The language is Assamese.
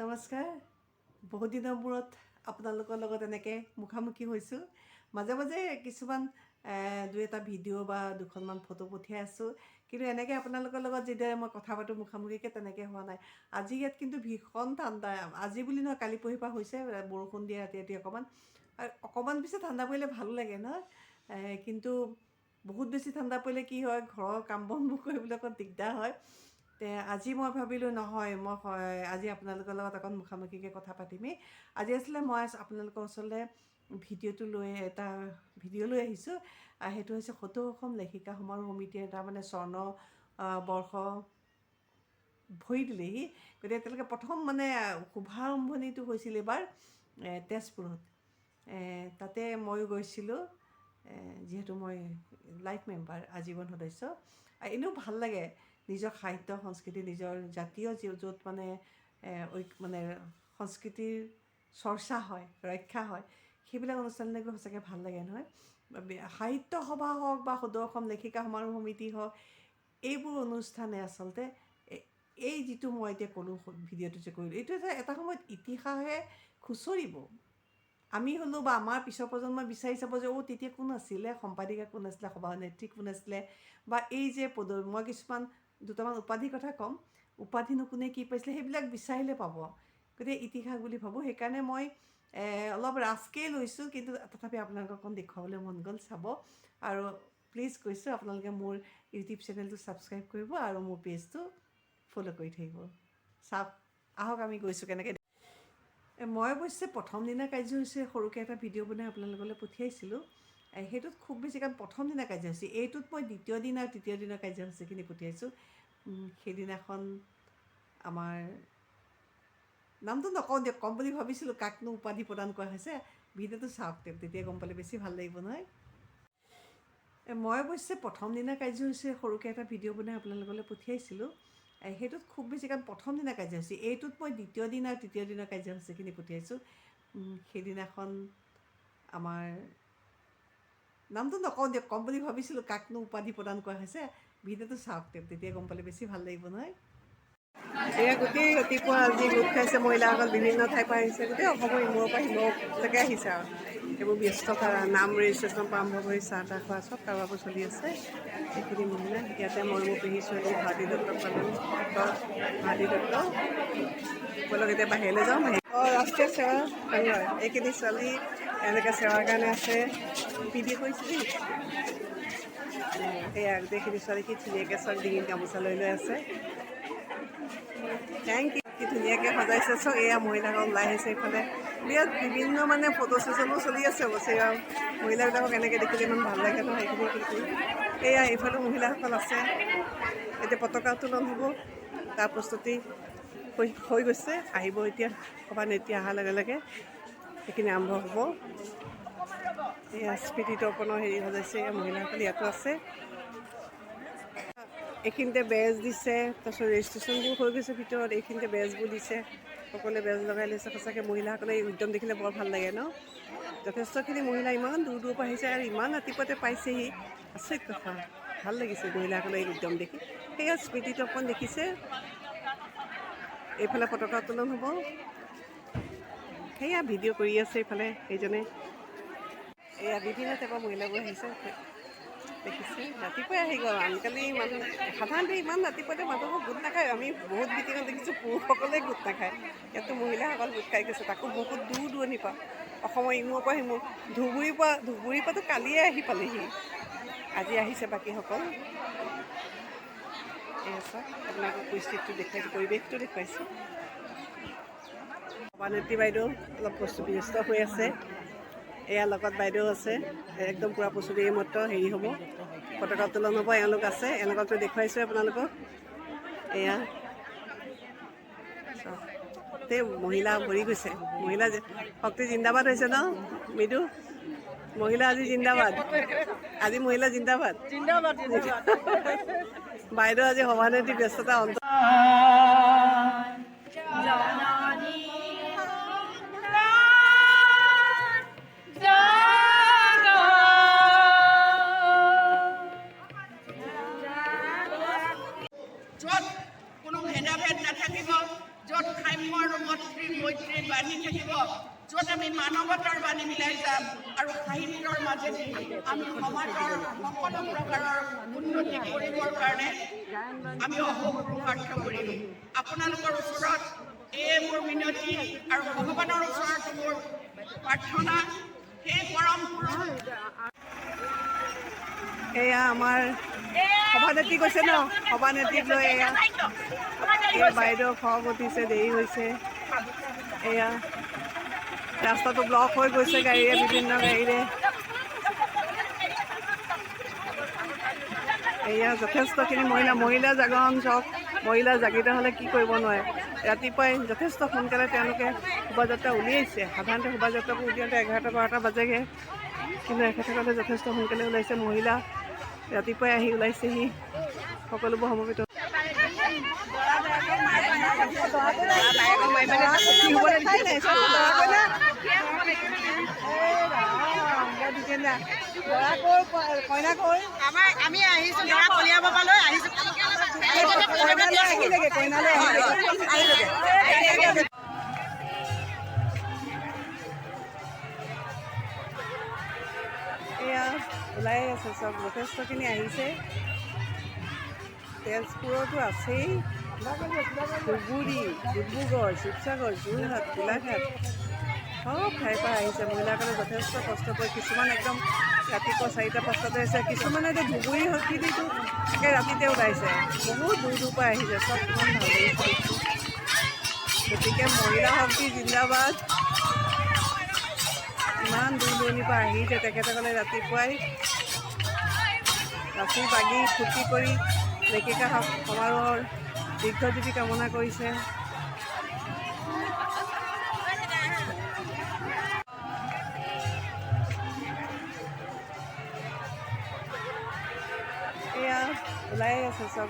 নমস্কাৰ। বহুত দিনৰ মূৰত আপোনালোকৰ লগত এনেকৈ মুখামুখি হৈছোঁ। মাজে মাজে কিছুমান দুই এটা ভিডিঅ' বা দুখনমান ফটো পঠিয়াই আছোঁ, কিন্তু এনেকৈ আপোনালোকৰ লগত যিদৰে মই কথা পাতোঁ মুখামুখিকৈ, তেনেকৈ হোৱা নাই। আজি ইয়াত কিন্তু ভীষণ ঠাণ্ডা। আজি বুলি নহয়, কালি পৰহিৰ পৰা হৈছে। বৰষুণ দিয়ে ৰাতি ৰাতি অকণমান, আৰু অকণমান পিছে ঠাণ্ডা পৰিলে ভালো লাগে নহয়। কিন্তু বহুত বেছি ঠাণ্ডা পৰিলে কি হয়, ঘৰৰ কাম বনবোৰ কৰিবলৈ অকণ দিগদাৰ হয়। তে আজি মই ভাবিলোঁ, নহয়, মই আজি আপোনালোকৰ লগত অকণ মুখামুখিকৈ কথা পাতিমেই। আজি আচলতে মই আপোনালোকৰ ওচৰলৈ ভিডিঅ'টো লৈ, এটা ভিডিঅ' লৈ আহিছোঁ। সেইটো হৈছে সদৌ অসম লেখিকা সমাৰোহ সমিতিৰ এটা মানে স্বৰ্ণ বৰ্ষ ভৰি দিলেহি। গতিকে তেওঁলোকে প্ৰথম মানে শুভাৰম্ভণিটো হৈছিল এইবাৰ তেজপুৰত। তাতে ময়ো গৈছিলোঁ, যিহেতু মই লাইফ মেম্বাৰ, আজীৱন সদস্য। আৰু এনেও ভাল লাগে নিজৰ সাহিত্য সংস্কৃতি, নিজৰ জাতীয় য'ত মানে মানে সংস্কৃতিৰ চৰ্চা হয়, ৰক্ষা হয়, সেইবিলাক অনুষ্ঠানলৈ গৈ সঁচাকৈ ভাল লাগে নহয়। সাহিত্য সভা হওক বা সদৌ অসম লেখিকা সমাৰোহ সমিতি হওক, এইবোৰ অনুষ্ঠানে আচলতে এই যিটো মই এতিয়া ক'লোঁ, ভিডিঅ'টো যে কৰিলোঁ, এইটো এটা সময়ত ইতিহাসে খুচৰিব। আমি হ'লেও বা আমাৰ পিছৰ প্ৰজন্মই বিচাৰি চাব যে অ', তেতিয়া কোন আছিলে সম্পাদিকা, কোন আছিলে সভানেত্ৰী, কোন আছিলে বা এই যে পদ, মই কিছুমান দুটামান উপাধিৰ কথা ক'ম, উপাধিনো কোনে কি পাইছিলে, সেইবিলাক বিচাৰিলে পাব। গতিকে ইতিহাস বুলি ভাবোঁ। সেইকাৰণে মই অলপ ৰাফকেই লৈছোঁ, কিন্তু তথাপি আপোনালোকক অকণ দেখুৱাবলৈ মন গ'ল। চাব আৰু প্লিজ কৈছোঁ, আপোনালোকে মোৰ ইউটিউব চেনেলটো ছাবস্ক্ৰাইব কৰিব আৰু মোৰ পেজটো ফ'ল' কৰি থাকিব। চাওক, আহক, আমি গৈছোঁ কেনেকৈ। মই অৱশ্যে প্ৰথম দিনা কাৰ্যসূচী সৰুকৈ এটা ভিডিঅ' বনাই আপোনালোকলৈ পঠিয়াইছিলোঁ। সেইটোত খুব বেছি, কাৰণ প্ৰথম দিনা কাৰ্যসূচী। এইটোত মই দ্বিতীয় দিন আৰু তৃতীয় দিনৰ কাৰ্যসূচীখিনি পঠিয়াইছোঁ। সেইদিনাখন আমাৰ নামটো নকওঁ দিয়ক, ক'ম বুলি ভাবিছিলোঁ কাকনো উপাধি প্ৰদান কৰা হৈছে। ভিডিঅ'টো চাওক দিয়ক, তেতিয়া গম পালে বেছি ভাল লাগিব নহয়। মই অৱশ্যে প্ৰথম দিনা কাৰ্যসূচী সৰুকৈ এটা ভিডিঅ' বনাই আপোনালোকলৈ পঠিয়াইছিলোঁ। সেইটোত খুব বেছি, কাৰণ প্ৰথম দিনা কাৰ্যসূচী। এইটোত মই দ্বিতীয় দিন আৰু তৃতীয় দিনৰ কাৰ্যসূচীখিনি পঠিয়াইছোঁ। সেইদিনাখন আমাৰ নামটো নকওঁ দিয়ক, ক'ম বুলি ভাবিছিলোঁ কাকনো উপাধি প্ৰদান কৰা হৈছে। ভিডিঅ'টো চাওক দিয়ক, তেতিয়া গম পালে বেছি ভাল লাগিব নহয়। এয়া গোটেই ৰাতিপুৱা আজি গোট খাইছে মহিলাসকল, বিভিন্ন ঠাইৰ পৰা আহিছে, গোটেই অসমৰ ইমূৰৰ পৰা সিমূৰলৈকে আহিছে। আৰু এইবোৰ ব্যস্ততা, নাম ৰেজিষ্ট্ৰেশ্যনৰ পৰা আৰম্ভ কৰি চাহ তাহ খোৱা চব কাৰবাৰবোৰ চলি আছে। এইখিনি মহিলা ইয়াতে মই মোৰ পেহী ছোৱালী ভাৰতী দত্তক পালোঁ। ডক্টৰ ভাৰতী দত্ত। ব'লক, এতিয়া বাহিৰলৈ যাওঁ। বাহিৰ অঁ, ৰাষ্ট্ৰীয় সেৱা সংঘ, এইখিনি ছোৱালী এনেকৈ সেৱাৰ কাৰণে আছে। পি ডি কৰিছে দেই। এয়া গোটেইখিনি ছোৱালী কি ধুনীয়াকৈ চব ডিঙিত গামোচা লৈ লৈ আছে। Thank U. কি ধুনীয়াকৈ সজাইছে চব। এয়া মহিলাসকল ওলাই আহিছে। এইফালে বিৰাট বিভিন্ন মানে ফটো ছেশ্যনো চলি আছে অৱশ্যে। এয়া মহিলাবিলাকক এনেকৈ দেখিলে ইমান ভাল লাগে নহয়। সেইখিনি কিন্তু এয়া এইফালেও মহিলাসকল আছে। এতিয়া পতাকা উত্তোলন হ'ব, তাৰ প্ৰস্তুতি হৈ হৈ গৈছে। আহিব এতিয়া সভানেত্ৰী, অহাৰ লগে লগে সেইখিনি আৰম্ভ হ'ব। এয়া স্মৃতি তৰ্পণৰ হেৰি সজাইছে। এয়া মহিলাসকল ইয়াতো আছে। এইখিনিতে বেজ দিছে, তাৰপিছত ৰেজিষ্ট্ৰেশ্যনবোৰ হৈ গৈছে ভিতৰত। এইখিনিতে বেজবোৰ দিছে, সকলোৱে বেজ লগাই লৈছে। সঁচাকৈ মহিলাসকলে এই উদ্যম দেখিলে বৰ ভাল লাগে ন? যথেষ্টখিনি মহিলা ইমান দূৰ দূৰৰ পৰা আহিছে আৰু ইমান ৰাতিপুৱাতে পাইছেহি, আচৰিত কথা। ভাল লাগিছে মহিলাসকলে এই উদ্যম দেখি। সেয়া স্মৃতি তৰ্পণ দেখিছে। এইফালে পতাকা উত্তোলন হ'ব। সেয়া ভিডিঅ' কৰি আছে এইফালে সেইজনে। এয়া বিভিন্ন টাইপৰ মহিলাবোৰ আহিছে, দেখিছে, ৰাতিপুৱাই আহি গ'ল। আনকালি মানুহ সাধাৰণতে ইমান ৰাতিপুৱাতে মানুহবোৰ গোট নাখায়। আমি বহুত মিটিঙত দেখিছোঁ পুৰুষসকলে গোট নাখায়, ইয়াততো মহিলাসকল গোট খাই গৈছে। তাকো বহুত দূৰ দূৰণিৰ পৰা, অসমৰ ইমূৰৰ পৰা সিমূৰ, ধুবুৰীৰ পৰা। ধুবুৰীৰ পৰাতো কালিয়ে আহি পালেহি, আজি আহিছে বাকীসকল। এয়া চাওক, আপোনালোকক পৰিস্থিতিটো দেখুৱাইছোঁ, পৰিৱেশটো দেখুৱাইছোঁ। সভানেত্ৰী বাইদেউ অলপ প্ৰস্তুতি ব্যস্ত হৈ আছে। এয়া লগত বাইদেউ আছে। একদম পূৰা প্ৰস্তুতি। এইমাত্ৰ হেৰি হ'ব, পতাকা উত্তোলন হ'ব। এওঁলোক আছে, এওঁলোককতো দেখুৱাইছোঁ আপোনালোকক। এয়া চাওক, গোটেই মহিলা ভৰি গৈছে। মহিলা শক্তি জিন্দাবাদ হৈছে ন মৃদু? মহিলা আজি জিন্দাবাদ, আজি মহিলা জিন্দাবাদ। জিন্দাবাদ, জিন্দাবাদ। বাইদেউ আজি সভানেত্ৰী ব্যস্ততা অন্ত জননী সন্তান জগত। য'ত কোনো ভেদাভেদ নাথাকিব, য'ত সাম্য আৰু মৈত্ৰী মৈত্ৰী বান্ধি থাকিব, য'ত আমি মানৱতাৰ বাণী মিলাই যাম আৰু সাহিত্যৰ মাজেদি আমি সমাজৰ সকলো প্ৰকাৰৰ উন্নতি কৰিবৰ কাৰণে আমি অহোপুৰুষাৰ্থ কৰিম। আপোনালোকৰ ওচৰত এয়ে মোৰ মিনতি আৰু ভগৱানৰ ওচৰত মোৰ প্ৰাৰ্থনা, সেই পৰম পুৰুষ। এয়া আমাৰ সভানেত্ৰী কৈছে ন, সভানেত্ৰীক লৈ এয়া এই বাইদেউ খং উঠিছে, দেৰি হৈছে। এয়া ৰাস্তাটো ব্লক হৈ গৈছে গাড়ীৰে, বিভিন্ন গাড়ীৰে। এয়া যথেষ্টখিনি মহিলা, মহিলা জাগৰণ চাওক, মহিলা জাগৃত হ'লে কি কৰিব নোৱাৰে। ৰাতিপুৱাই যথেষ্ট সোনকালে তেওঁলোকে শোভাযাত্ৰা উলিয়াইছে। সাধাৰণতে শোভাযাত্ৰাবোৰ উলিয়াওঁতে 11টা 12টা বাজেগৈ, কিন্তু এখেতসকলে যথেষ্ট সোনকালে ওলাইছে। মহিলা ৰাতিপুৱাই আহি ওলাইছেহি, সকলোবোৰ সমবেত। আমি আহিছো দৰা কলিয়াবৰ পৰা লৈ আহিছো। কইনালৈ আহিলে। এয়া ওলাই আছে চব, যথেষ্টখিনি আহিছে। তেজপুৰতো আছেই, ধুবুৰী, ডিব্ৰুগড়, শিৱসাগৰ, যোৰহাট, গোলাঘাট চব ঠাইৰ পৰা আহিছে। মহিলাসকলে যথেষ্ট কষ্ট কৰি, কিছুমান একদম ৰাতিপুৱা 4টা 5টাতে আহিছে, কিছুমানে এতিয়া ধুবুৰী সখিটো একে ৰাতিতে ওলাইছে। বহুত দূৰ দূৰ পৰা আহিছে চব, কিমান ভাল লাগিছে। গতিকে মহিলা শক্তি জিন্দাবাদ। ইমান দূৰ দূৰণিৰ পৰা আহিছে তেখেতসকলে, ৰাতিপুৱাই নাচি বাগি ফূৰ্তি কৰি লেখিকা সমাৰোহৰ দীৰ্ঘজীৱী কামনা কৰিছে। এয়া ওলাই আছে চব।